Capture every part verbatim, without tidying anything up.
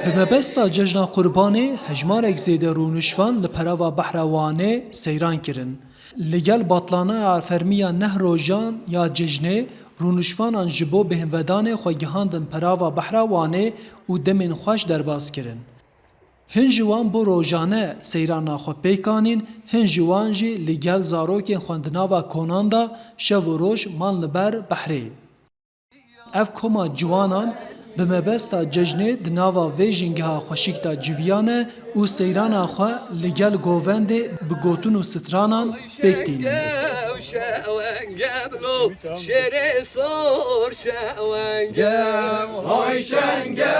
Bi mebesta Cejna Qurbanê hejmarek zêde rûnişvan li perava Behra Wanê seyran kirin. Li gel batlanaya fermî ya neh rojan ya cejnê, rûnişvanan ji bo bêhnvedanê xwe gihandin perava Behra Wanê û demên xweş derbas kirin. Hin ji wan bo rojane seyrana xwe pêk anîn, hin ji wan jî li gel zarokên xwe di nava konan de şev û roj man li ber behrê. Ev koma ciwanan bi mebesta cejnê di nava vê jîngeha xweşik de civiyane û seyrana xwe li gel govendê bi gotin û stranan pêk tînin. Şewengeblo, şêrê sor şewengev. Hay şenge,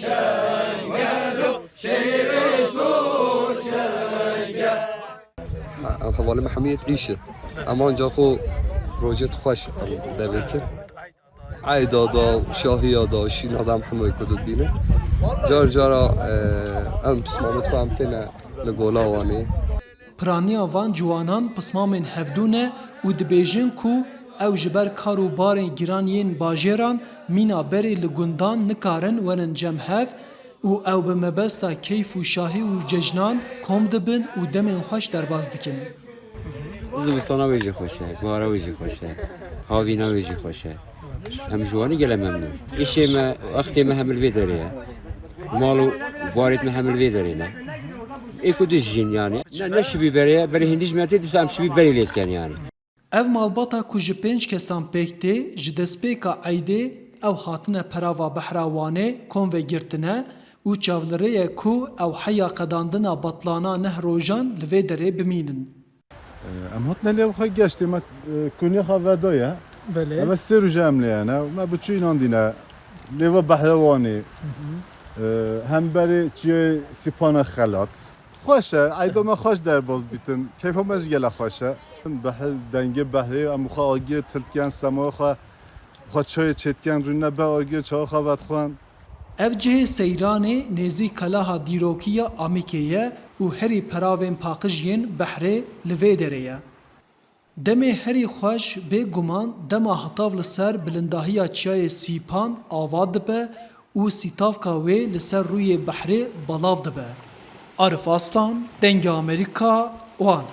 şengelo, şêrê sor şenge. Em hevalê me hemû yê êş e. Em anca xwe rojê xweş em devê kir. Eyda da, şahiya da, şîna da em hemû yê ku dibînin. Car cara, e, em pismamê xwe em têne li gola Wanê. Piraniya van ciwanan pismamên hevdû ne û dibêjin ku ew ji ber kar û barên giran yên bajêran mîna berê li gundan nikarin werin cem hev û ew bi mebesta keyf û şahî û cejnan kom dibin û demên xweş derbas dikin. Zivistana wê jî xweş e, bahara wê jî xweş e, havîna wê jî xweş e. Em ji Wanê gelek memnûn. Îşê me, wextê me hemil vê derê ye. Mal û barêt me hemil vê derê ne. Ê ku dijîn yani. Ne, ne şibî berê ye, berê hindî ji me tê, dîsa em şibî berê lê dikin yani. Ev malbata ku ji pênc kesan pêk tê, ji destpêka eydê ew hatine perava Behra Wanê kom ve girtine û çav li rê ye ku ew heya qedandina batlana neh rojan li vê derê bimînin. Em hatine lê xwe geştê me, e, kunê xwe vedaye. Belê. Eve sê roj e em lê hene. Me bi çû înandîne. Lê ve Behra Wanê. Hı hı. E, hemberê çiyê Sîpana Xelat. Xweş e, eyda me xweş derbas bîtin. Keyfa me jî gelek xweş e. Behr, dengê behrê, em xwe agiyê tiltken, sema xwe, xwe çayê çêtken, rûne be agiyê çawa xwe vedixwen. Ev cihê seyranê nêzî keleha dîrokî ya Amîkê ye û herî peravên paqij yên behrê li vê derê ye. Demê herî xweş, bê guman, dema hetav li ser bilindahiya çiyayê Sîpan ava dibe û sîtavka wê li ser rûyê behrê belav dibe. Arif Aslan, Dengê Amerîka, Wan.